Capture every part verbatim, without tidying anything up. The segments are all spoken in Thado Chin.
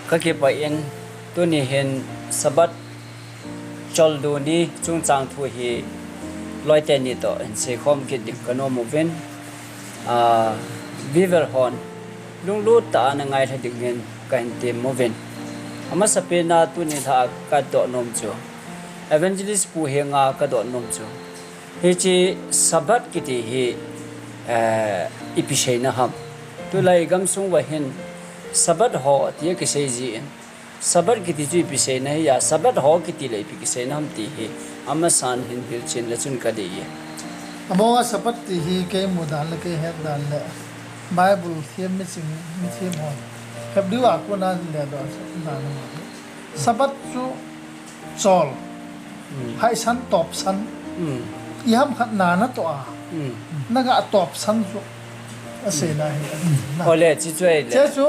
Ka kipah in, tuni hin Sabbath choldo ni chungchang thu hi loite ni toh hin seikhom kit ding ka nom uvin. Ah, viewer hon lunglut tah a na ngailha ding hin ka hin tem uvin. Amasapen a tuni lha a ka doh nom chu, Evangelist pu henga ka doh nom chu, hiche Sabbath kiti hi, eh, ipi seina ham? Tulai gamsung uva hin Sabbath ho tia kisei jin, Sabbath kiti chu ipi seina hi a, Sabbath ho kiti le ipi kiseina ham ti hi amasan hin hilchen le chun ka dei e. Amonga Sabbath ti hi kei mu dan le kei het dan le Bible thiam mi ching, mi thiam hon Hebrew a kona le doh dan a. Sabbath chu chol. Mm. Haisan topsan. Mm. Iham khat na na toh a. Mm. Na ga topsan chu. Aseina hi. Mm. Na. Ole, chi chu ai le. Che chu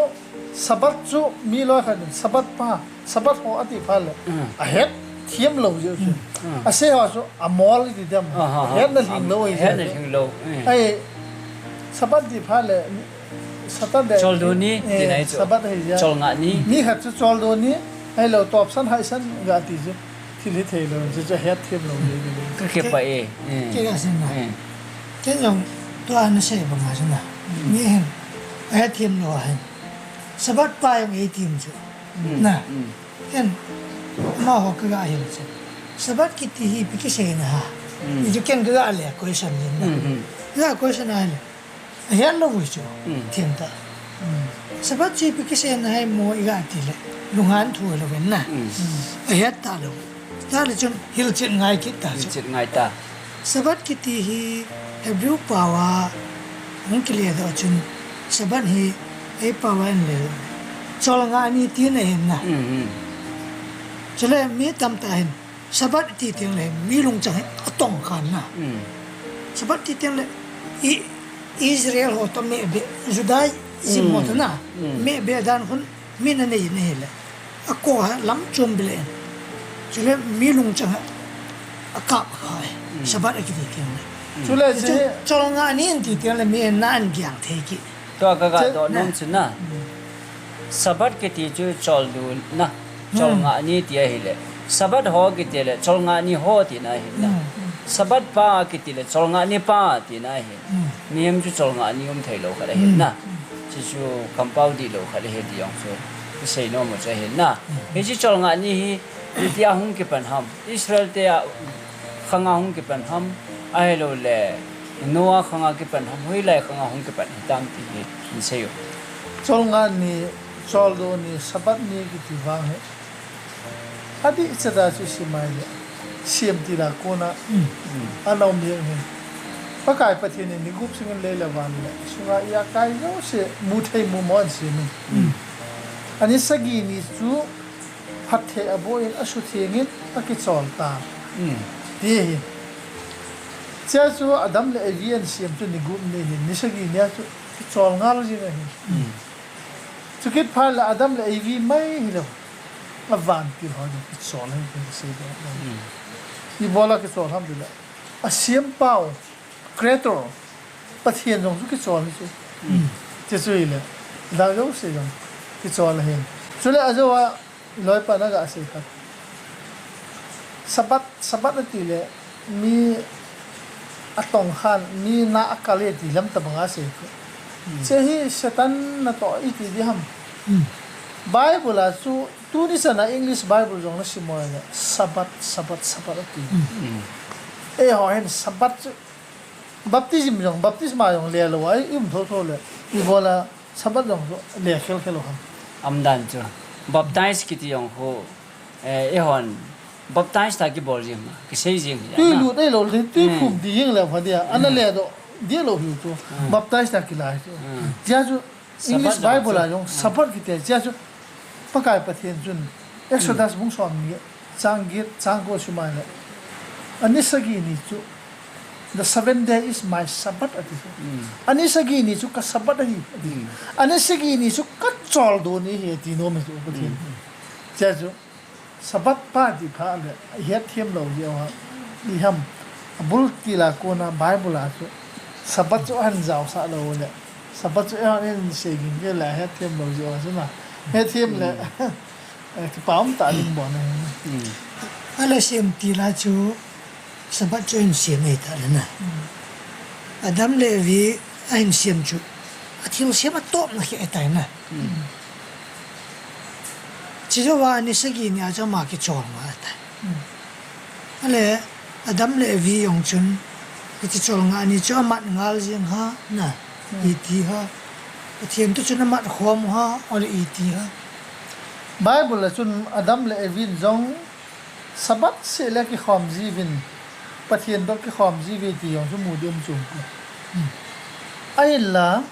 Sabbath chu mi loi khat in Sabbath pa, Sabbath ho ati pha le. Mm. A het thiam lou jeh chu. Mm. A sei ho chu a mol iti dem. Ah, ah, ah. Het na hling lou hi. Het na hling lou. Mm. Ai, Sabbath ti pha le, Saturday. Choldo ni, eh, ti nai chu. Sabbath hi ja. Cholngah ni. Mi khat chu choldo ni, ahilou topsan haisan ga ti chu. Thil hi thei lou, chu chu het thiam lou ni. Ka kipah e. Eh. Kei ka sim na. Eh. Kei jong tua na sei banga chu na. Mm. Mi hin. Het thiam lou hin. Sabbath pa jong ei thiam chu. Mm. Na. Mm. Ken, amaho ka ga hil chu. Sabbath kiti hi ipi kiseina ham. Mm. Hichu ken ka ga le question jin na. Mm, mm. Ka ga question a le. A het lou chu. Mm. Thiam ta. Mm. Sabbath chu ipi kiseina ham mo i ga ti le. Lunghan thu lou ven na. Mm. A het ta lou. Ta le chun hilchet ngai kit ta chu. Hilchet ngai ta. Sabbath kiti hi Hebrew pao a hung kile doh chun, Sabbath hi ei pao a hin le cholngah ni tina hin na. Mm, mm. Chule mi tamtah hin Sabbath ti teng le mi lungchang hi atong khan na. Mm. Sabbath ti teng le i Israel ho toh meh beh, Judaism ho toh na. Mm. Meh beh dan hun mi na nei na hi le. A ko ha lam chom bile. Chule mi lungchang a kap kha e. Mm. Sabbath a kiti teng le. Mm. Chule chu, chu cholngah ni an ti teng le mi na an giang thei ki. Tua ka ga doh nom chu na. Mm. Sabbath kiti chu choldo na. Mm. Cholngah ni ti ahi le. Sabbath ho kiti le cholngah ni ho tina hi na. Mm. Sabbath pa kiti le cholngah ni pa tina hi. Mm. Mihem chu cholngah ni um thei lou khat ahi na. Mm. Chu chu kampau dih lou khat ahi ti jong chu i sei nom u chu ahi na. Mm. Hiche cholngah ni hi, itia hung kipan ham. Israel te a khanga hung kipan ham. Ahilou le Noah khanga kipan ham. Hoilai khanga hung kipan hitam ti hi in sei u. Cholngah ni, choldo ni, Sabbath ni kiti vang hi. Adih chada chu simai le, siam tila kona, mm, ana um jeng hin. Pakai Pathen in ni gup sungin lei le van le, sunga i akai jouse, mu thei mu mo an siam in. Mm. Ani sagi ni chu, phatthei aboh in, asutheng in, akichol ta. Mm. Ti hi. Chea chu Adam le Evi an siam chu ni gup ni hin, ni sagi nia chu, kichol ngal jing ahi. Mm. Chukit phat le Adam le Evi mai hilou. Avantil ho jong kichol ahi, kisei ding. Mm. Ibola kichol ham tile. Asiampau, Creator, Pathen jong chu kichol ahi chu. Mm. Chu chu hile. Adang jouse jong kichol ahi. Chule ajou a, loipa na ga sei khat. Sabbath, Sabbath ati le, mi atong khan, mi na akal e ti lam tabang a sei. Hmm. Che hi Satan natoh iti di ham. Hmm. Bible a chu, tuni chan a English Bible jong na sim u le, Sabbath, Sabbath, Sabbath ati. Hmm. Hmm. Eiho hin Sabbath chu, baptism jong, baptisma jong le lou a, i um thotho le, ibola Sabbath jong chu le khel khel u ham. Umdan chu. Baptize kiti jong khu, eh, eihon baptize ta kibol jing ma, kisei jing hi. Tui lut ei lou le, tui khum di jing le pha dia, ana le doh di lou hi chu. Hmm. Baptize ta kilai chu. Hmm. Chea chu English Bible a jong Sabbath kiti chea chu Pakai Pathen chun Exodus bung som ni chang get, chang ko sim a le. Ani sagi ni chu, "The seventh day is my Sabbath," ati chu. Mm. Ani sagi ni chu ka Sabbath ahi, ati. Mm. Ani sagi ni chu ka choldo ni ahi, ati nom e chu, Pathen. Mm. Chea chu, Sabbath pa ti pha le, het thiam lou jeh a, i ham, abul til a kona Bible a chu, Sabbath chu ahin jaosah lou le, Sabbath chu eihon in sei ging kei le, het thiam lou jeh a chu na. Hethem le. Eh, kipa um tah ding bon ahi. Hmm. Ale sem ti la chu Sabbath chu ahin sem ahi tah le na. Adam le Evi ahin sem chu athil sem atop na hi ahi tai na. Hmm. Chujouva ni sagi ni a chu ama kichol nga ahi tai. Ale Adam le Evi jong chun, iti chol nga ni chu amat ngal jing ha, na, iti ha. Pathen toh chun amat khom ha, ole iti ha. Bible a chun Adam le Evi jong Sabbath seh le kikhom jiuvin, Pathen toh kikhom jiuve ti jong chu mu ding um chu. Ahinla,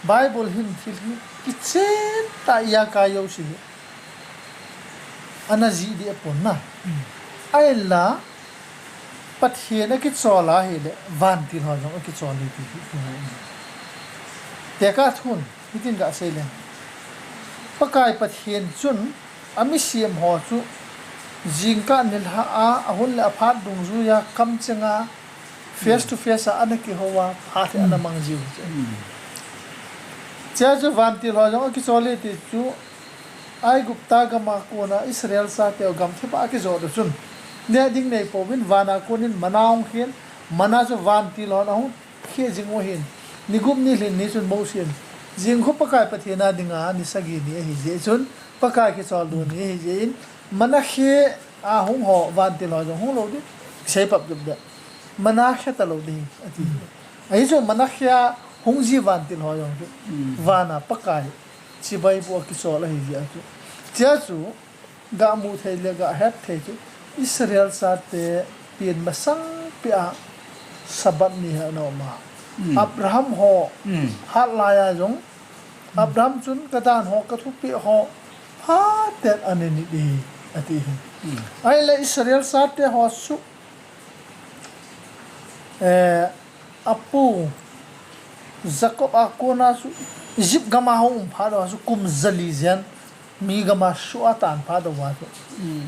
Bible hin thil hi kichen tah a ijakai jouse hi ana jih ding apon na. Ahinla, Pathen akichol ahile, vantil ho jong akichol e ti hi. Tekah thun, hitin kasei le. Pakai Pathen chun, ami sem ho chu, jingkah nilhah a, ahun le aphat dungjuiya, kamchenga, face to face a ana kihou a, phat hi ana mang jiu chu. Chea chu vantil ho jong akichol e ti chu, Aigupta gama kona Israel chateu gamthip a akijot u chun, neh ding neipouvin vana konin manna ahung khen, manna chu vantil hon ahung khe jing u ahin, ni gup ni lhin ni chun Mosen, jingkhu Pakai Pathen a dinga ni sagi ni ahi jeh chun, Pakai kicholdo ni ahi jeh in, manna khe a hung ho, vantil ho jong hung lou ding, seipap ding ding. Manna khe talou ding, ati. Ahi chu manna khe a hung ji vantil ho jong chu, vana Pakai chibai bu akichol ahi jeh chu. Chea chu, gamu thei le gahet thei chu, Israel chate pen masang peh a Sabbath ni hi ana um a. Abraham ho hat laiya jong, Abraham chun kadan ho kathupeh ho phaten ana nit e, ati hi. Ahile Israel chate ho chu, eh, apu Jacob a kona chu Egypt gama hung um phat uva chu kum jali jen mi gama soh a tan phat uva chu.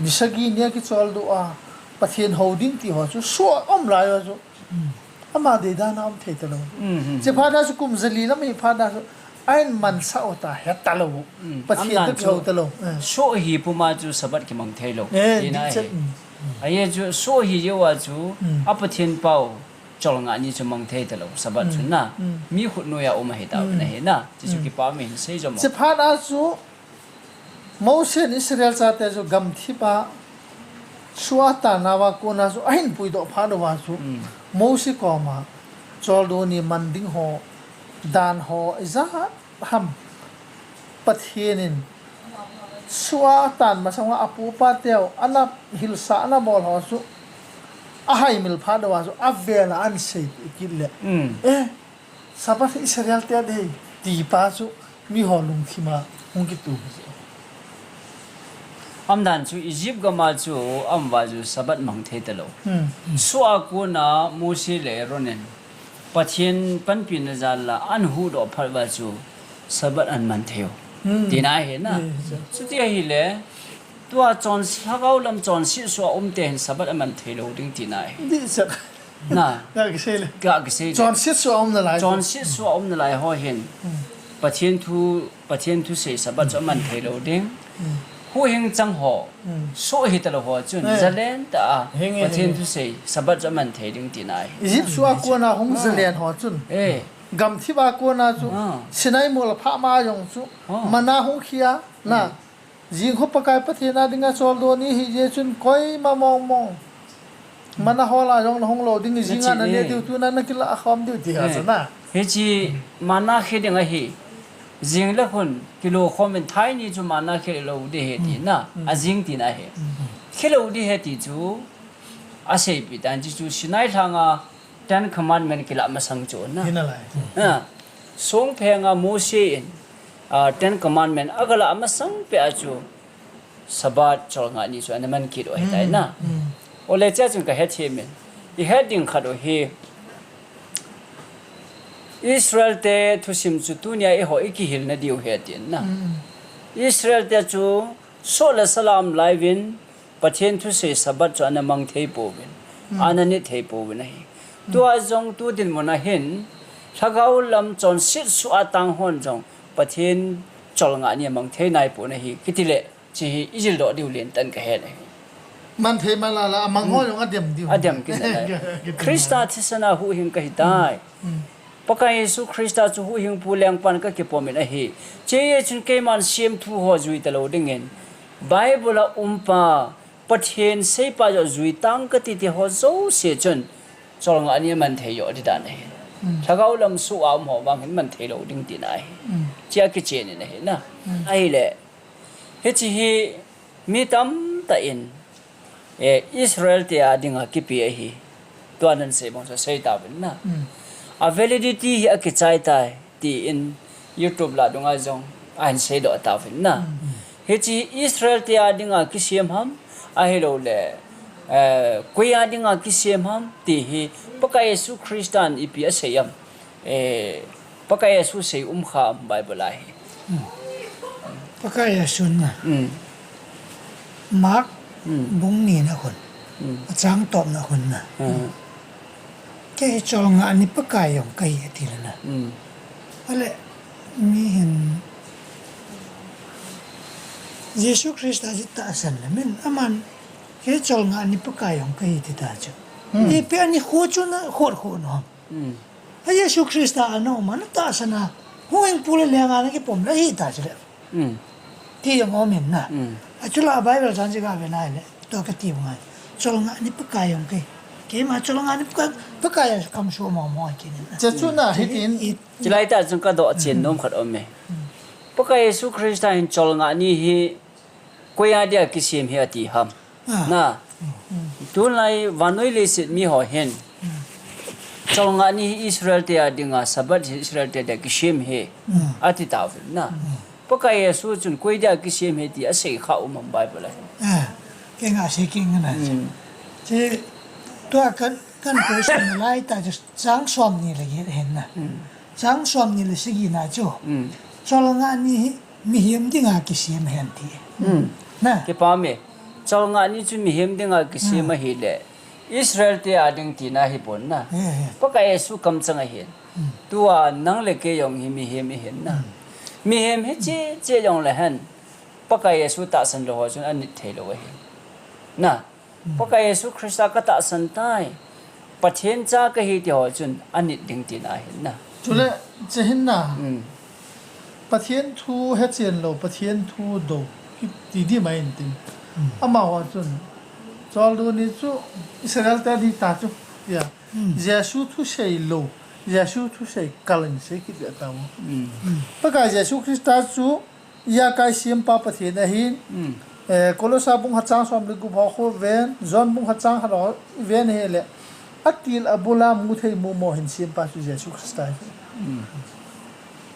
Ni sagi ni akicholdo a, Pathen hou ding ti ho chu soh a um lai uva chu. Ama deidan a um thei talou. Chephat a chu kum jali lam hi phat a chu ahin mansah u ta het talou. Pathen toh kihou talou. Soh hi puma chu Sabbath kimang thei lou. Tina hi. Ahi chu soh hi jeh uva chu a Pathen pau cholngah ni chu mang thei talou, Sabbath chu na. Mi khut noiya um ahi tauvin ahi na. Chu chu kipa min sei jom. Chephat a chu Mosen Israel chate chu gamthip a soh a tan nauva kona chu ahin puidoh phat uva chu Mosi koma choldo ni man ding ho, dan ho ijat ham Pathen in soh a tan masang uva apu apateu ana hilsa ana bol ho chu ahaimil phat uva chu avel a ahin seipeh kit le. Eh, Sabbath hi Israel te a dei, ti pa chu miho lungthim a hung kitu. Aumdan chu Egypt gama chu aum uva chu Sabbath mang thei talou. Soh a kona Mosi le Aaron in Pathen panpina jal a ahin huhdoh phat uva chu Sabbath ahin man thei u. Tina hi na. Chuti ahile, tua chonset, lhagao lam chonset soh a um te hin Sabbath aman thei lou ding tina hi. Na. Ga kisei le. Ga kisei le. Chonset soh a um nalai. Chonset soh a um nalai ho hin. Pathen thu, Pathen thusei Sabbath chu aman thei lou ding. Huhhing chang ho. Soh hi talou ho chun. Jalen tah a. Pathen thusei Sabbath chu aman thei ding tina hi. Egypt soh a kona hung jalen ho chun. Gamthip a kona chu. Sinai mol a phah ma jong chu. Manna hung khia. Na. Jingkhu Pakai Pathen a dinga choldo ni ahi jeh chun koima mong mong. Manna hol a jong nahung lou ding, jing a nane diu, tuna nakilah khom diu ti ha chu na. Hiche manna khe ding ahi. Jing le khun kilo khom in thai ni chu manna khe lou ding ahi tina. Ajing tina ahi. Khe lou ding ahi ti chu aseipeh tan, chuchu Sinai lhanga Ten Commandment kilah masang chu na. Songpheng a Mosi in, ah, Ten Commandment agalah masang peh a chu Sabbath cholngah ni chu ana man kit u ahitai na. Ole chea chun kahethem in, ihet ding khat u hi, Israel te thusim chu tunia eiho ikihil nadiu ahi tin na. Israel te chu soh le sal a um lai uvin, Pathen thusei Sabbath chu ana mang thei pouvin, ana nit thei pouvin ahi. Tua jong tu dinmun a hin, lhagao lam chonset soh a tang hon jong, Pathen Cholngah ni amang thei nai pon ahi, kiti le, hiche hi ijil doh diu len tan kahe le. Mang thei mang la la, amang ho jong adem diu. Adem kit le. Christa thisan a huhhing kahi tai. Pakai Jesu Christa chu huhhingpu lengpan kakipom in ahi. Hiche chun keiman semthu ho jui talou dingin, Bible a um pa, Pathen seipa joh jui tang kati ti ho jouse chun, cholngah ni aman thei joh di dan ahi. Lhagao lam suh a um ho vang hin man thei lou ding tina ahi. Hiche akichen in ahi na. Ahile, hiche hi mi tamtah in, eh, Israel te a dinga kipe ahi. Tua nan sei bang chu sei tauvin na. A validity hi akichai tai, tin YouTube lah dunga jong ahin seidoh tauvin na. Hiche Israel te a dinga kisem ham, ahilou le, eh, koi a dinga kisem ham, ti hi Pakai Jesu Christan ipi asei am. Eh, Pakai Jesu sei um kha Bible a hi. Pakai Jesu na. Mark bung ni na khun. Achang tawp na khun na. Kei hi cholngah ni Pakai jong kahi ati le na. Ale, mi hin Jesu Christa chu tahsan le min aman kei cholngah ni Pakai jong kahi ti ta chu. Ipi ani khu chu na khot khu no. A Jesu Christa a na um a na tahsan a, huhhingpu le lenga na kipom le ahi ta chu le. Ti jong um in na. A chu la Bible chan chu ka ve nai le. Tua kati bang a. Cholngah ni Pakai jong kahi. Keima cholngah ni Pakai, Pakai a kam su mo mo kini na. Hiche chu na hitin. Chulai ta chun kadoh chen nom khat um e. Pakai Jesu Christa hin cholngah ni hi koi a dia kisem hi ati ham. Na. Tulai vannoi leiset mi ho hin. Cholngah ni hi Israel te a dinga, Sabbath hi Israel te a dia kisem hi. Ati tauvin na. Pakai Jesu chun koi dia kisem hi ti asei kha um am Bible a hin. Kei nga sei kei nga na. Hiche tua kan, kan question lai ta chu chang som ni le get hin na. Chang som ni le sagi na chu. Cholngah ni hi mihem dinga kisem hen ti. Na. Kipa me. Cholngah ni chu mihem dinga kisem ahile. Israel te a ding tina hi pon na. Pakai Jesu kamchang ahin. Tua nang le kei jong hi mihem ihin na. Mihem hiche, hiche jong le hen. Pakai Jesu tahsan lou ho chun anit thei lou ahin. Na. Pakai Jesu Christa katahsan tai. Pathen cha kahi ti ho chun anit ding tina ahin na. Chule, hiche hin na. Pathen thu hechen lou, Pathen thu dou, kiti di mai in tin. Amaho chun, choldo ni chu Israel te ni ta chu. Ya. Jesu thusei lou, Jesu thusei kal in sei kit ve tau. Pakai Jesu Christa chu, ijakai sempa Pathen ahin, eh, Kolosa bung khat chang som le gup ho khu ven, John bung khat chang khat ho ven hile, atil abul a mu thei mu mo hin sempa chu Jesu Christa ahi.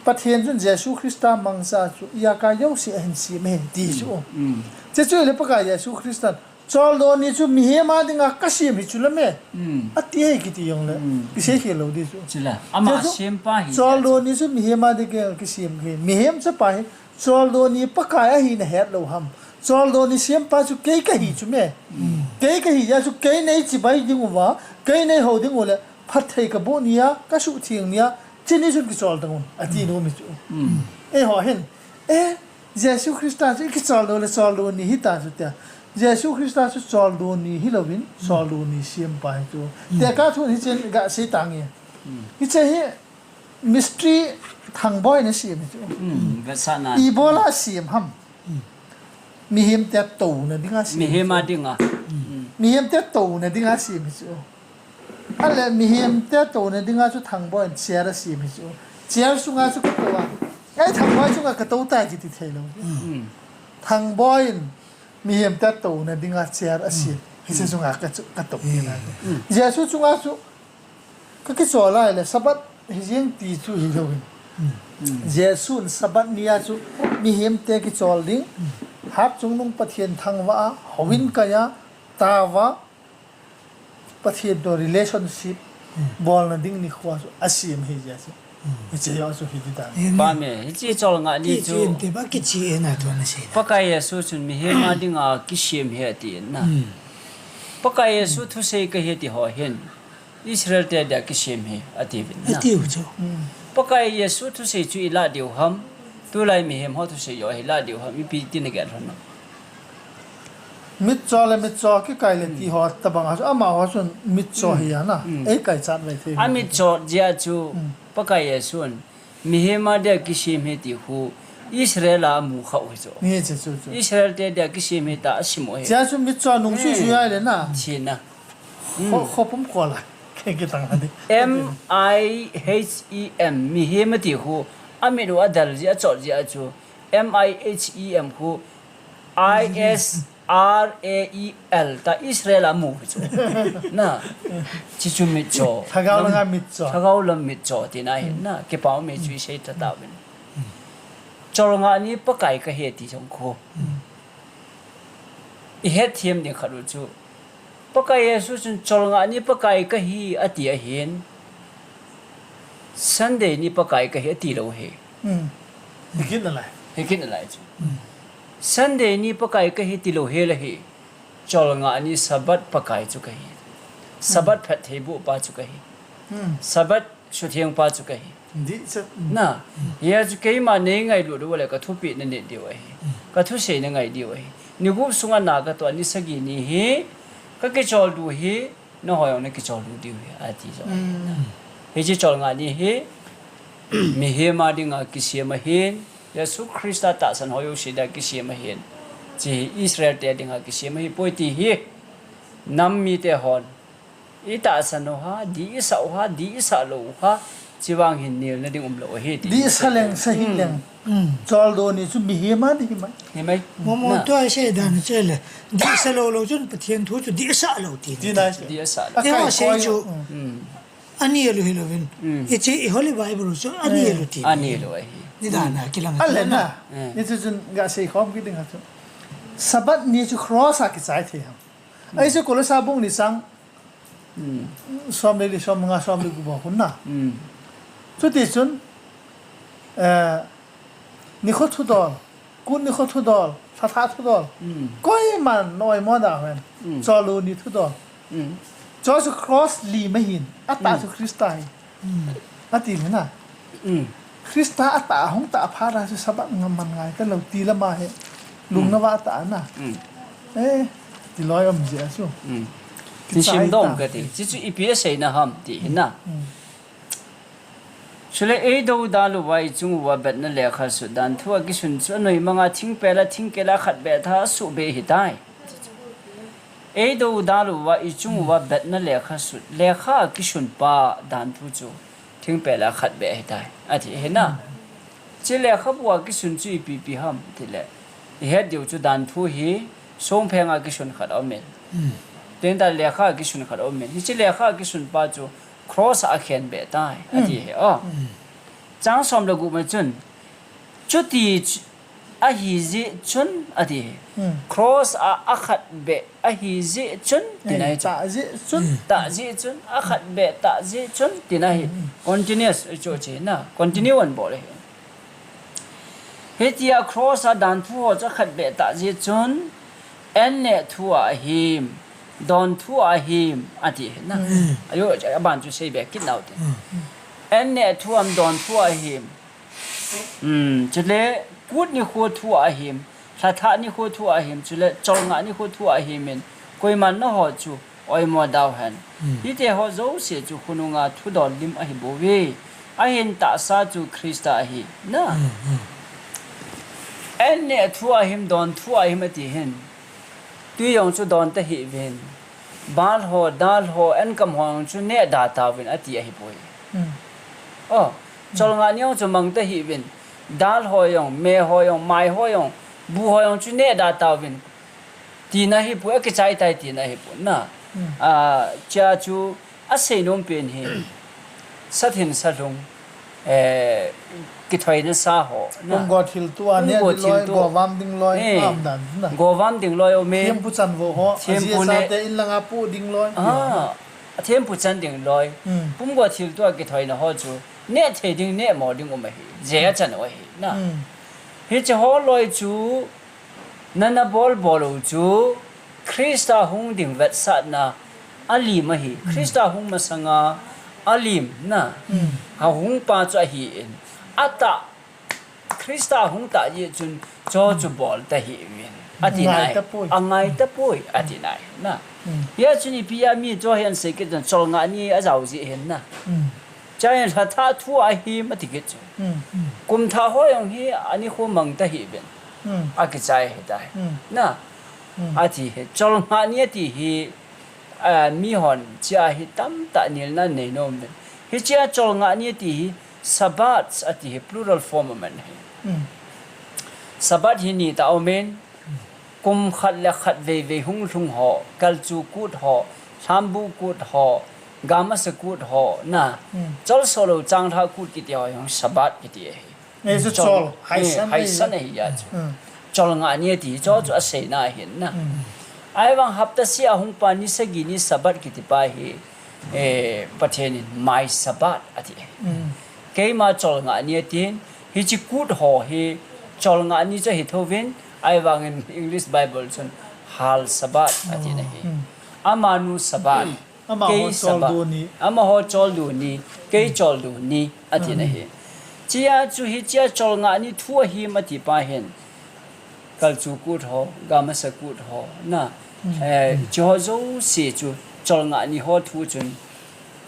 Pathen chun Jesu Christa mangcha chu ijakai jouse ahin sem ahi ti chu. Hiche chu le Pakai Jesu Christa Choldo ni chu mihem a dinga kasem hi chu la me. Ati hi kiti jong le. Kisei khel lou di chu. Chule, ama sempa hi. Choldo ni chu mihem a dinga kisem hi. Mihem chapa hi. Choldo ni Pakai ahi na het lou ham. Choldo ni sempa chu kei kahi chu me. Kei kahi jeh chu kei nei chibai ding uva. Kei nei hou ding u le. Phatthei kaboh ni a, kasuhtheng ni a. Hiche ni chun kichol tang un. Ati nom hi chu. Eiho hin. Eh, Jesu Christa chu i kichol lou le choldo ni hita chu tia. Jesu Christa chu choldo ni hilouvin, choldo ni sempa hi chu. Tekah thu hichen ga sei tange. Hiche hi mystery Thangboi in asem hi chu. Ibola asem ham. Mihem te touna dinga asem. Mihem a dinga. Mihem te touna dinga asem hi chu. Ahile mihem te touna dinga chu Thangboi in chair asem hi chu. Chair sunga chu katou a. Ei, Thangboi chunga katou tai kiti thei lou. Thangboi in mihem te touna dinga chair asem. Hiche chunga ka chu, katou kit a. Jesu chunga chu kakichol a ahile Sabbath hijeng ti chu hilouvin. Jesu in Sabbath ni a chu mihem te kichol ding. Hatchungnung Pathen thangvah a, houin kai a, taova, Pathen toh relationship bolna ding nikho chu asem ahi jeh chu. Hiche jong chu hiti dan. Amen. Hiche cholngah ni chu Pakai Jesu chun mihem a dinga kisem ahi ati na. Pakai Jesu thusei kahi ti ho hin Israel te dia kisem ahi ati uvin na. Pakai Jesu thusei chu ilah diu ham. Tulai mihem ho thusei jo hi la diu ham, ipi ti nagel ham? Mitcho le mitcho kikai le ti ho tabang a chu amaho chun mitcho hi ana. Mm. Ei kaichat ve thei. Amitcho jeh a chu Pakai Jesun mihem a dia kisem hi ti khu Israel a amu khah u hi chu. Ni chu chu chu. Israel te dia kisem hi tia asim u hi. Jeh a chu mitcho nung sui sui ai le na. China. Kho, kho pum kho la. Ke, ke tang la di. M I H E M, mihem ati khu, amit u adal jeh a, achot jeh a chu, M I H E M khu, I S R A E L, tia Israel a amu chu. Na, chi chu mitcho. Lhagao langa mitcho. Lhagao lam mitcho, tina hi, na, kipah um e chu isei tha tauvin. Cholngah ni Pakai kahi ti jong khu. I hetthem ding khat u chu, Pakai Jesu chun cholngah ni Pakai kahi ati ahin, Sunday ni Pakai kahi ati lou hi. Mm. Hikit nalai. Hikit nalai chu. Mm. Sunday ni Pakai kahi ti lou hi la hi. Cholngah ni Sabbath Pakai chu kahi. Sabbath phattheiboh pa chu kahi. Mm. Sabbath sutheng pa chu kahi. Dih chet. Na, hia chu keima nei ngailut u le ka thupeh na nit diu ahi. Ka thusei na ngai diu ahi. Ni gup sunga na katoh ni sagi ni hi, ka kichol diu hi, nahoi jong na kichol diu diu hi, ati jo. Mm. Hiche cholngah ni hi, mihem a dinga kisem ahin, Jesu Christa tahsan ho jouse dia kisem ahin. Hiche hi Israel te dinga kisem ahipoi ti hi, nam mite hon. I tahsan u ham, dih i sah u ham, dih i sah lou u ham, chuvang hin nelna ding umlou ahi ti. Dih sa leng, sa hih leng. Mm. Choldo ni chu mihem a ding himai. Himai. Mo mo tua isei dan chu le. Dih sa lou lou chun Pathen thu chu dih sa lou ti. Ti nai. Dih sa lou. Akai koi chu. Mm. Anel u hilouvin. Mm. Hiche i Holy Bible chu anel u ti. Anel u ahi. Ni dan a kilang. Ale na. Hiche chun gasei khom kit ding ahi chu. Sabbath ni chu cross a kichai thei ham. Ahi chu Kolosa bung ni chang Mm. Som le li, som nga, som le gup bou hun na. Mm. Chuti chun, eh, nikho thudol, kut nikho thudol, lhathah thudol. Mm. Koiman na oimo da hen. Mm. Cholu ni thudol. Mm. Chu chu cross lim ahin, atah chu Christa ahi. Mm. Ati le na. Mm. Christa atah, ahung tah phat a chu Sabbath nga man ngai talou ti lama hi. Lungna va tah na. Mm. Eh, ti loi um jeh a chu. Mm. Kichai ta. Hiche chu ipi asei na ham ti hi na. Mm. Chule eidou dalou va ichung uva betna lekha sut dan thu a kisun chu anoimang a thingpel a thingkel a khat beh tha suhbeh ahitai. Eidou dalou va ichung uva betna lekha sut, lekha a kisun pa dan thu chu thingpel a khat beh ahitai, ati hi na. Hiche lekhabu a kisun chu ipi ipi ham ti le, ihet diu chu dan thu hi songpheng a kisun khat aumin. Mm. Tengtah lekha a kisun khat aumin. Hiche lekha a kisun pa chu cross a akhen beh tai, ati hi. Oh. Mm. Chang som le gup ma chun, chuti ch-, ahi jeh chun, ati hi. Mm. Cross a akhat beh ahi jeh chun, tina hi chu. Tah jeh chun. Tah jeh chun, akhat beh tah jeh chun, tina hi. Mm. Continuous, chu chu na. Continue an bol hi. Hitia cross a dan thu ho chu akhat beh tah jeh chun, an neh thu a ahim, don thu a ahim, ati hi na. Mm. Ajo, aban chu sei be kit nau te. Mm. An neh thu am don thu a ahim. Hmm, chule kut nikho thu a ahim, lhathah nikho thu a ahim, chule cholngah nikho thu a ahim in, koiman nangho chu oimo dauhen. Hmm. Hite ho jouse chu khonunga thudol lim ahi bouve. Ahin tahsa chu Christa ahi. Na. Hmm, hmm. An neh thu a ahim, don thu a ahim ati hin. Tui jong chu don tahih uvin. Bal ho, dal ho, an kam ho jong chu neh da tauvin ati ahi poi. Hmm. Oh, cholngah ni jong chu mang tahih uvin. Dal ho jong, me ho jong, mai ho jong, bu ho jong chu neh da tauvin. Tina ahi poi, akichai tai tina ahi poi. Na. Hmm. Ah, hiche chu asei nom pen hi. Sathin salhung. Eh, kithoina sa ho, na. Pumgo thilto a neh ding loi, go vam ding loi, eh, am dan, na. Go vam ding loi, o me. Thempu chanvo ho, thempu, ajeh a chate in langa pu ding loi. Ah, thempu chan ding loi. Hmm. Pumgo thilto a kithoina ho chu, neh thei ding, neh mo ding um ahi. Jeh a chan u ahi, na. Hmm. Hiche ho loi chu, Nana bol bol u chu Christa hung ding vetsahna alim ahi. Mm. Christa hung masanga alim na. Mm. Ahung pa chu ahi in. Atah Christa hung ta jeh chun, cho chu bol ta hih uvin. Ati nai. Ngai ta poi. A ngai ta poi, ati nai. Na. Hmm. Hia chun ipi a mi cho hian sei kit chun, cholngah ni a zau jeh hin na. Hmm. Chai hla thah thu a him a ti kit chu. Hmm, hmm. Kum thah ho jong hi a ni khu mang ta hih uvin. Hmm. A kichai hi tai. Hmm. Na. Hmm. A ti hi. Cholngah ni a ti hi, a, mi hon chia hi tam tah nilna nei nom uvin. Hi chia cholngah ni a ti hi Sabbath a ti hi plural form a man hi. Hmm. Sabbath hi ni ta um in, kum khat le khat vei vei hung lhung ho, kalchu kut ho, thlambu kut ho, gamasa kut ho, na. Hmm. Chol solo chang thah kut kiti ho, hung Sabbath kiti ahi. Ei chu chol, chol, haisan, eh, haisan ahi. Ahi ya chu. Hmm. Cholngah ni ati, cho chu a seina ahin na. Hmm. Ahivang hapta sia hung pa ni sagi ni Sabbath kiti pa hi, eh, Pathen in my Sabbath ati. Hmm. Keima cholngah ni atin, hichi kut ho hi cholngah ni chu ahi thovin, ahivangin English Bible chun hal Sabbath ati na hi. Hmm. Amanu Sabbath. Amaho kei Sabbath. Choldo ni. Amaho choldo ni, kei choldo ni, ati na hi. Hmm. Chia chu hi chia cholngah ni thu ahi mati pa hin. Kalchu kut ho, gamasa kut ho, na. Hmm. Eh, chi ho jouse chu cholngah ni ho thu chun.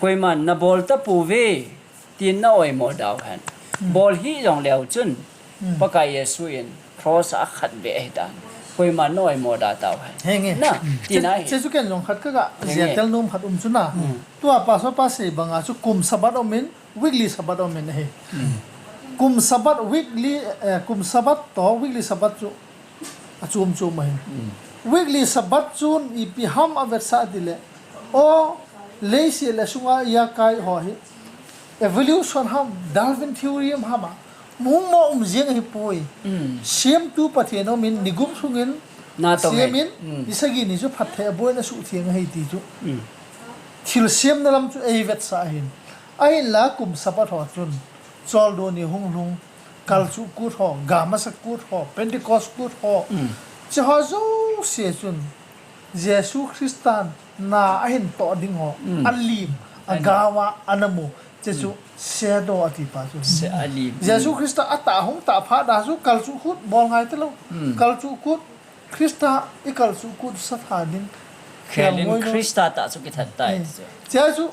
Koiman na bol ta pouve. Tin na oimo dau hen. Hmm. Bol hi jong leu chun, hmm, Pakai Jesu in cross a khat ve ahi tan. Koiman na oimo da tau hen. Henge. Na, hmm, tina hi. Che chu ken jong khat ka ga, henge, zia tel nom khat um chu na. Hmm. Tua pastor pa sei banga chu kum Sabbath um in, weekly Sabbath um in ahi. Hmm. Kum Sabbath weekly, eh, kum Sabbath to weekly Sabbath chu a chom chom ahin. Hmm. Weekly Sabbath chun ipi ham a vetsah ti le. O, leiset le sunga ia kai ho hi. Evolution ham, Darwin theory ham ham a. Mu mo um jeng ahi poi. Hmm. Siamtu Pathen um in, ni gup sungin, na tong siam in, hmm, ni sagi ni chu phattheina boina suh thiang ahi ti chu. Hmm. Thil siamna lam chu ei vetsah ahin. Ahinla kum Sabbath ho chun, choldo ni hung lhung, kalchu kut ho, gamasa kut ho, Pentecost kut ho. Mm. Chi ho jouse chun, Jesu Christan na ahin toh ding ho, mm, a lim, a, ahin, gao a, ana mu. Che chu, mm, shadow ati pa chu. Se, a lim. Jesu, mm, Christa a tah hung tah phat a chu kalchu kut bol ngai ta lo. Mm. Kalchu kut, Christa i kalchu kut sa tha ding. Khelin khel ngoi lo. Christa tah chu kithat tai, mm, chu. Che chu,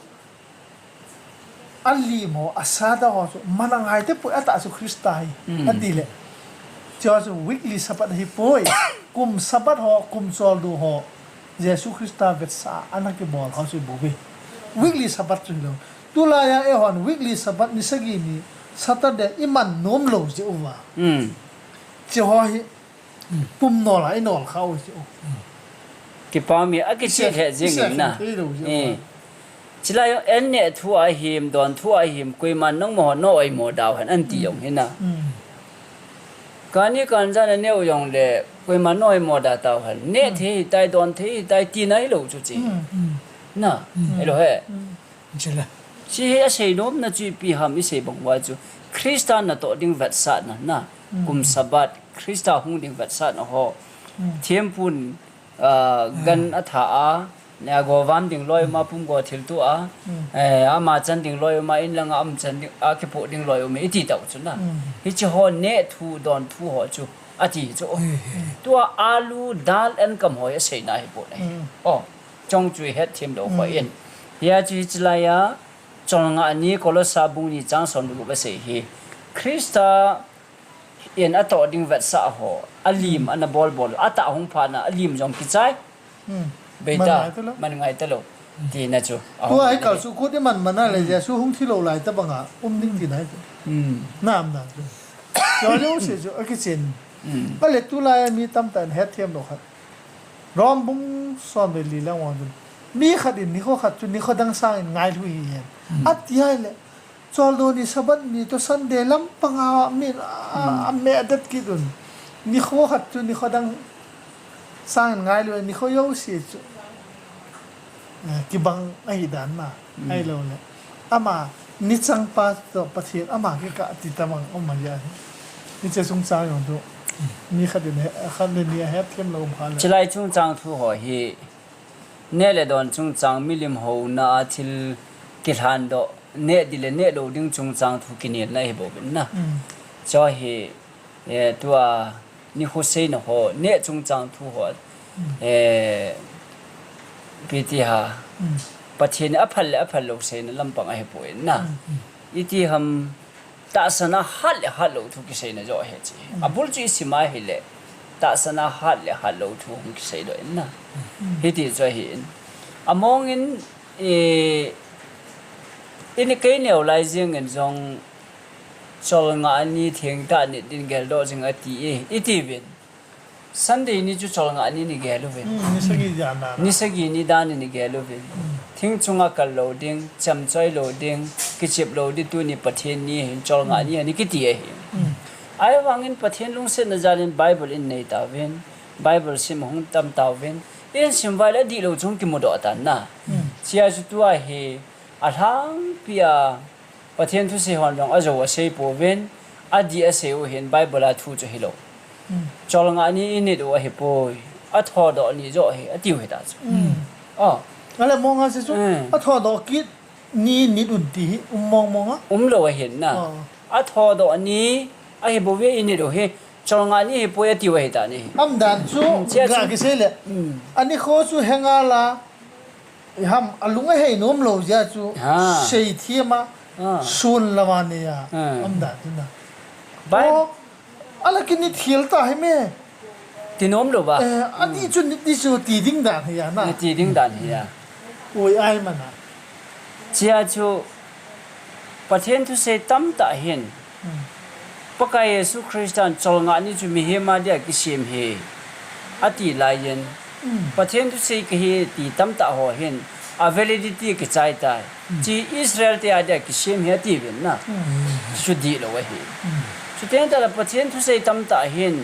a lim ho, a shadow ho chu, man a ngai te poi a tah chu Christa hi, mm, a ti le. Chua chu weekly Sabbath hi poi, kum Sabbath ho, kum choldo ho, Jesu Christa vetsah a ana kibol ho chu bu ve. Weekly Sabbath chu hi lo. Tulai a eihon weekly Sabbath ni sagi ni Saturday i man nom lo jeh uva. Mm. Chi ho hi, pum nol a i nol kha u chu. Kipa mi a kichih lheh jing in na. Eh. Chilai jong en neh thu a him, don thu a him, koiman nangma ho na oimo dau hen, an ti jong hi na. Mm. Kani kanjan a neh u jong le, koiman na oimo da tau hen. Neh, mm, thei hi tai, don thei hi tai, ti nai lo chu chi. Mm. Na, mm, hello he. Mm. Chila. Chi hi a sei nom na chu ipi ham i sei bang uva chu. Christa na toh ding vetsah na, na. Mm. Kum Sabbath, Christa hung ding vetsah na ho. Mm. Thiampun, ah, gan a tha a, na govam ding loi um a, pum go thil tu a, mm, eh, ama chan ding loi um a, in lang a am chan ding, a kipu ding loi um i ti tau chu na. Mm. Hi chi ho neh thu, don thu ho chu, a ti chu. Mm. Tua alu, dal, an kam ho i sei na hi pu na hi. Mm. Oh. Chong chu i het thim lo, mm, kho in. Hia chu hi chilai a, cholngah ni Kolosa bung ni chang som le gup a sei hi. Christa in a toh ding vetsah ho, a lim, mm, ana bol bol, a tah hung phat na, a lim jong kichai. Mm. Beita, man ngai ta lo. Man ngai ta lo. Ti na chu. Tua hi kalchu kut i man man a le, mm, Jesu hung thi lo lai ta banga, um ding ti na hi chu. Mm. Na am na chu. Chua jouse chu, a kichen. Mm. A le tulai a mi tamtah in het thim lo khat. Rom bung som le li lang wang chun. Mi khat in nikho khat chu nikho dang sangin ngailu hi hen. Hmm. A ti ahile, choldo ni Sabbath ni toh Sunday lampang a mi a, hmm, a me adet kit un. Nikho khat chu nikho dang sangin ngailu, nikho jouse chu. Eh, kibang ahi dan na. Hmm. Ahilou le. Ama, ni chang pa toh Pathen, ama kikah ti tamang um ahi. Hiche chungchang jong chu. Mi khat in he, khat le ni a het thim lo um kha le. Chilai chungchang thu ho hi, neh le don chungchang milim houna a thil kilhan doh, neh ding le neh lou ding chungchang thu kinelna hi bou vin na. Hmm. Chu hi, eh, tua nikho seina ho, neh chungchang thu ho, eh, ipi ti ham, Pathen in aphal le aphal lou seina lampang ahipoi na. Iti ham, tahsan a hat le hat lou thu kiseina joh ahi chu. Abul chu isim a ahile, tahsan a hat le hat lou thu hung kisei doh in na. Hiti chu ahin. Among in, eh, in kei neo lai jeng in jong, Cholngah ni thengtah nit din geldoh jing ati e, iti uvin. Sunday ni chu cholngah ni ni gel uvin. Hmm, ni sagi dan a. Ni sagi ni dan ni ni gel uvin. Hmm. Thing chunga kal lou ding, chemchoi lou ding, kichep lou ding, tuni Pathen ni ahin cholngah ni ani kiti ahi. Hmm. Ahivangin Pathen lungsetna jal in Bible in nei tauvin, Bible sim hung tam tauvin, in sim uva le adih lou chu hung kimudoh tan na. Hmm. Chia chu tua hi alhangpi a Pathen thusei hon jong ajou asei pouvin, adih asei u hin Bible a thu chu hilou. Hmm. Cholngah ni init u ahipoi, athodoh ni joh ahi, atiu hita chu. Hmm. Oh. Ale mong a se chu, hmm, athodoh kit ni nit un ti hi, um mong mong a. Umlou ahin na. Oh. Athodoh ni, ahibouve init u hi, cholngah ni ahipoi atiu ahitan ahi. Umdan chu, hmm, chia chu ga kisei le. Hmm. Anikho chu henga la, Iham, alung ahei nom lou jeh chu, ha, seithem a, ha, sun lama nei a, ha, umdan chu na. Bai- Oh, ala kini thil ta hi me. Ti nom lou ba? Eh, ani, hmm, chu ni, ni chu ti ding dan hi a na. Ni ti ding dan hi a. Oi, ai mana. Chia chu Pathen thusei tamtah hin, Hmm. Pakai Jesu Christan cholngah ni chu mihem a dia kisem ahi, ati laiyin. Hmm. Pathen thusei kahi ti tamtah ho hin, a validity kichai tai. Hmm. Chi Israel te a dia kisem ahi ati uvin na. Hmm. Chu dihlou ahi. Hmm. Chuteng tahle Pathen thusei tamtah hin,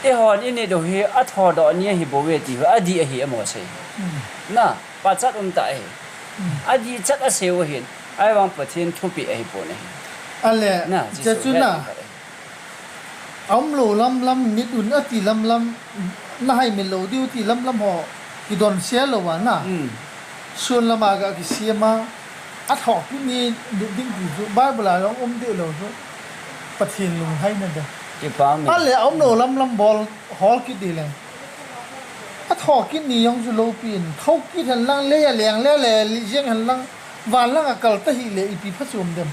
eihon init u hi athodoh ni ahibouve ti hi adih ahi amaho sei. Hmm. Na, pachat um tah ahi. Hmm. Adih chat asei u ahin. Ahivang Pathen thupeh ahipon ahi. Ale, na, che chu na. Aumlou lamlam, nit un ati lamlam, na haimil lou diu ti lamlam ho, kidon sel lou a na. Hmm. Sun lama ga kisem a, athodoh ni nit ding ti chu, Bible a jong um dihlou chu, Pathen lunghaina de. Kipah me. Ale, aumlou lamlam bol, hol kit ding leng. Athodoh kit ni jong chu loupin, thou kit hen lang, lei a leng le le, li jeng hen lang, van lang a kal ta hile, ipi phachom dem.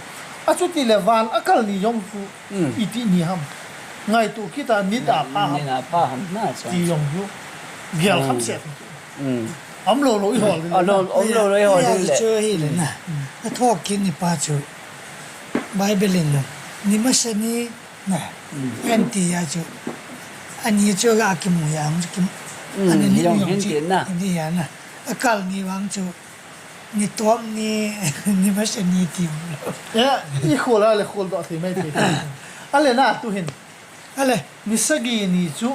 Achuti le van a kal ni jong chu, hmm, iti ni ham. Ngaito kit a nit a pha ham. Nit a pha ham, na chu. Ti jong chu. Gel kham se. Hmm. Aumlou lou i hol. Aumlou, aumlou lou i hol le. Chu hile na. Hmm. Athodoh kit ni pa chu. Bible in jong. Ni masa ni Na. Mm. Aunty a chu. Ani chu ga kimu a chu kim. Mm, ani ni jong jong hin chu. Ti na. Ni a na. Akal ni vang chu. Ni tom ni, ni masa ni ti. Ya, i khol a le kholdoh thei mai thei. Ale na tu hin. Ale. Ni sagi ni chu.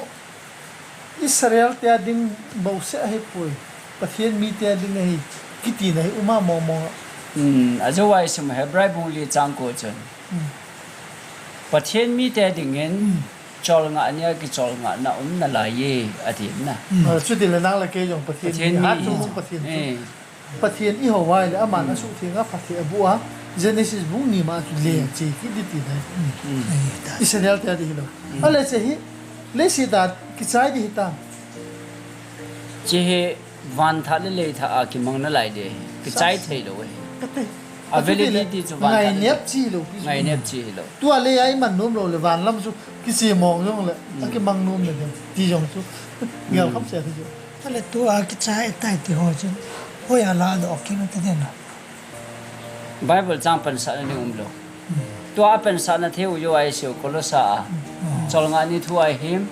Israel te a ding bouseh ahipoi. Pathen mite a ding ahi. Kiti na hi um a mong mong a. Mm, ajeh a i sim Hebrai bung li chang ko chun. Mm. Pathen mite dingin, mm, cholngah nia kicholngahna um nalai e, ati na. Mm. Ah, chuti le nang le kei jong Pathen, Pathen mi, mi hi chu, Pathen chu. Eh. Pathen i hou a ahile, aman, mm, asuhtheng a phatthei aboh a, Genesis bung ni ma chu le, mm, che kit ding ti na. Mm. Mm. Israel te a ding hilou. Mm. Ale che hi, leiset a kichai ding hita. Che hi, Van thah le lei thah a kimang nalai ding. Kichai thei lou e. Kati. A validity chu van thah le lei. Ngainep chi lou pi chu. Ngainep chi lou. Tua lei a iman nom lou le van lam chu kiche mong jong le. Mm. Akimang nom le ding. Ti jong chu. Gel kham se chu. Ale tua kichai tai ti ho chu. Hoi a ladoh kit u te den a. Bible chang pansatna ding umlou. Tua a pansatna thei u joh a i sei u Kolosa a. Cholngah ni thu a him.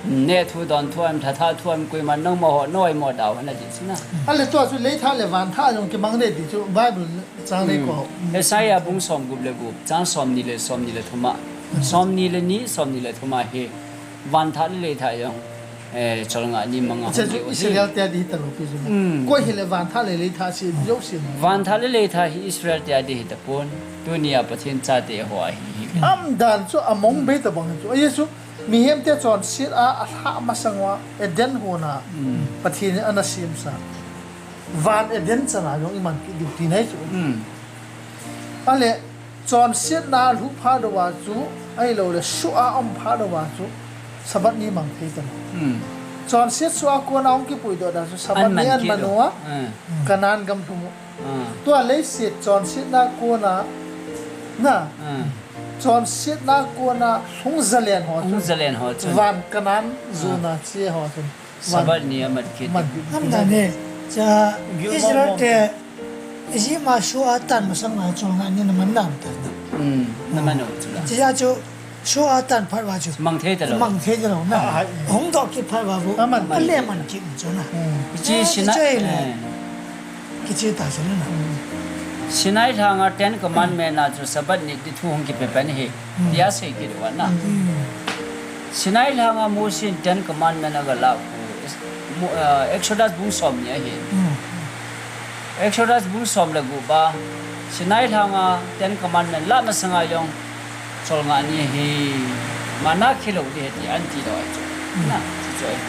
Neh thu don thu a him, lha thah thu a him, koiman nangma ho, na oimo dau, na ti chu na. Ale tua chu lei thah le van thah jong kimang ding ti chu Bible chang nei ko. Isaiah bung som gup le gup, chang som ni le som ni le thum a. Som ni le ni, som ni le thum a hi. Van thah le lei thah jong. Eh, cholngah ni manga hung lei u hi. Israel te a ding hita lou pi chu. Mm. Koi hile van thah le lei thah se, jo se. Van thah le lei thah hi Israel te a ding hita pon. Tuni a Pathen chate ho a hi hi. Umdan chu among bei tabang chu. Ahi chu, mihem te chonset a, alhah masang uva, Eden hon a, mm, Pathen in ana semsa. Van Eden chan a jong iman kit diu ti na hi chu. Mm. Ale, Chonsetna lhuh phat uva chu, ahilouleh soh a um phat uva chu, Sabbath ni mang thei talou. Hmm. Chonset soh a kona hung kipuidoh dan chu Sabbath ni an man u a, hmm, Canaan gam lhung u. Hmm. Tua leiset chonsetna kona, na, hmm, chonsetna kona hung zalen ho chu, hung zalen ho chu, van Canaan, hmm, jona che ho chu. Sabbath ni a mat kit. Mat kit. Nam dan e, cha Israel te, Egypt a soh a tan masang a cholngah ni na man nam ta na. Hmm, na man u chu la. Chia chu soh a tan phat uva chu mang thei talou. Mang thei talou na. Ah, ah. Hung doh kit phat uva bu. Ah, man. A le man kit chu na. Hmm. Chi, eh, Sinai, chi le. Eh. Kichi ta chu na. Hmm. Sinai lhanga Ten Commandment a chu Sabbath ni ti thu hung kipe pen hi. Hmm. Tia sei kit uva na. Hmm. Sinai lhanga Mosi in Ten Commandment aga lah u, Mo-, ah, Exodus bung som ni ahi. Hmm. Exodus bung som le gup a, Sinai lhanga Ten Commandment lah masanga jong cholngah ni hi, manna khilou ding ahi ti an ti doh ahi chu. Hmm. Na, chu chu ahi.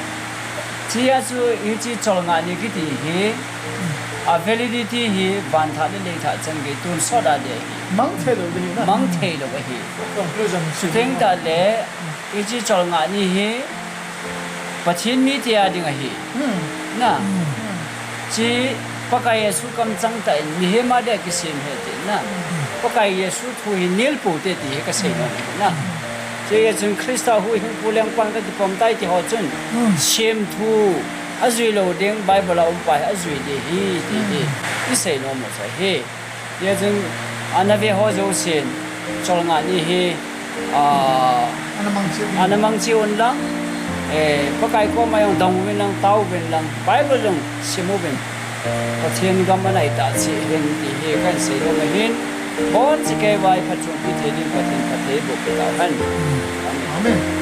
Chia chu hiche cholngah ni kiti hi, hmm, a validity hi van thah le lei thah chan gei tonsot a ding ahi. Mang thei lou ding ahi na. Mang thei lou ahi. Conclusion. Chuteng tah le, hiche cholngah ni hi Pathen mite a ding ahi. Hmm. Na. Hmm. Chi Pakai Jesu kamchang tah in mihem a dia kisem ahi ti na. Hmm. Pakai Jesu thu hi nil pou te ti hi kasei nom ahi na. Hmm. Chuin Christa huhhingpu lengpan kakipom tai ti ho chun, hmm, semthu ajui lou ding, Bible a um pa hi ajui ding ahi ti hi, hmm, isei nom u chu ahi. Hijeh chun, ana ve ho jousen, cholngah ni hi, ah, ana mang cheh un, ana mang cheh un lang, eh, Pakai koma jong dong uvin lang, tao uvin lang, Bible jong sim uvin. Pathen gam anai tah cheh hen ti hi kahin sei nom ahin, bonchauva i phatchompi thei ding Pathen phatthei boh peh tahen. Amen. Amen.